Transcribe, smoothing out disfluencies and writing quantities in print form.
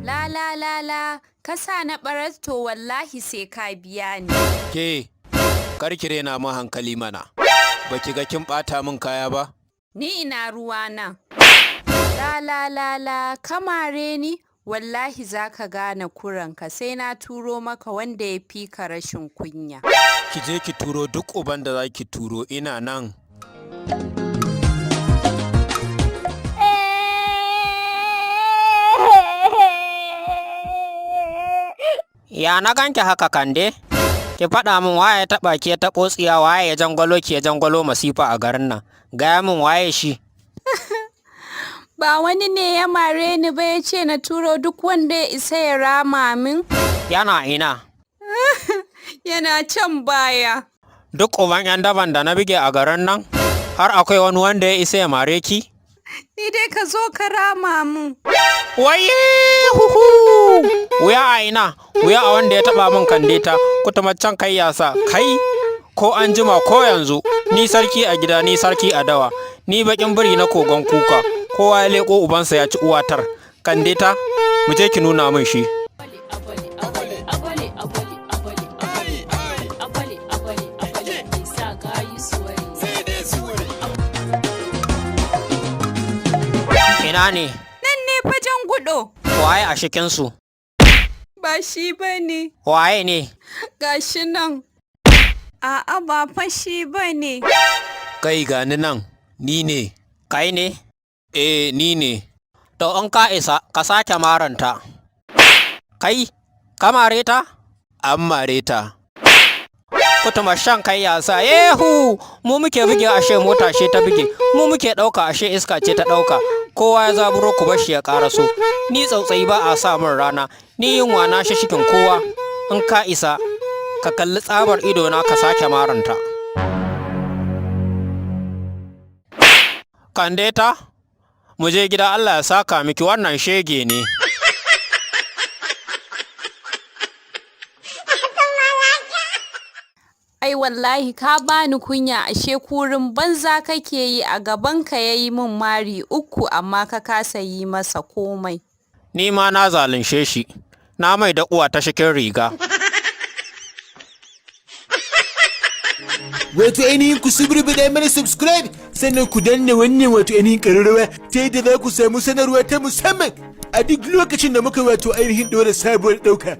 La la la la, ka sa na ɓarar, to wallahi sai ka biya ni. Ke, kar ki rena min hankali mana. Ba ki ga kin ɓata min kaya ba? Ni ina ruwana. La la la la, ka mare ni, wallahi za ka gane kuranka, sai na turo maka wanda ya fi ka rashin kunya. Ki je ki turo duk uban da za ki turo, ina nan. Ya na ganki haka, Kande? Ki faɗa min, waye ya taɓa ki ya taɓo tsiya? Waye ya jangwalo ki ya jangwalo masifa a garin nan? Gaya min, waye shi? Ba wani ne ya mare ni ba, ya ce na turo duk wanda ya isa ya rama min. Yana ina? Yana can baya. Duk uban 'yan daban da na bige a garin nan, har akwai wani wanda ya isa ya mare ki? Ni dai ka zo ka rama min. Waye huhu! Wuya a ina? Wuya a wanda ya taɓa min Kandeta, kutumaccen kai yasa, kai! Ko an jima ko yanzu, ni sarki a gida, ni sarki a dawa, ni baƙin biri na kogon kuka, kowa ya leƙo ubansa ya ci uwatar. Kandeta, mu je ki nuna min shi. Ina ne? Nan ne fajen gudo. Waye a cikinsu? Ba shi ba ne. Waye ne? Gashi nan. A'a, ba fa shi ba ne. Kai, gani nan, ni ne. Kai ne? Eh, ni ne. To, in ka isa, ka sake maranta. Kai, ka mare ta? An mare ta. Kutuma shan kai yasa, yehu! Mu muke buge ashe mota ce ta buge, mu muke ɗauka ashe iska ce ta ɗauka. Kowa ya zaburo, ku bashi ya ƙaraso. Ni tsautsayi ba a sa min rana, ni yunwa na shi shikin kowa. In ka isa, ka kalli tsabar idona ka sake maranta. Kandeta, mu je gida, Allah ya saka miki, wannan shege ne. Ai wallahi ka bani kunya, ashe kurin banza kake yi, a gabanka ya yi min mari 3 amma ka kasa yi masa komai. Ni ma na zalunce shi, na mai da uwa ta cikin riga. Wato ainihin ku suburbuɗa mana subscribe, sannan ku danna wannan wato ainihin ƙararrawa, ta yadda za ku samu sanarwa ta musamman a duk lokacin da muka wato ainihin ɗora sabuwar ɗauka.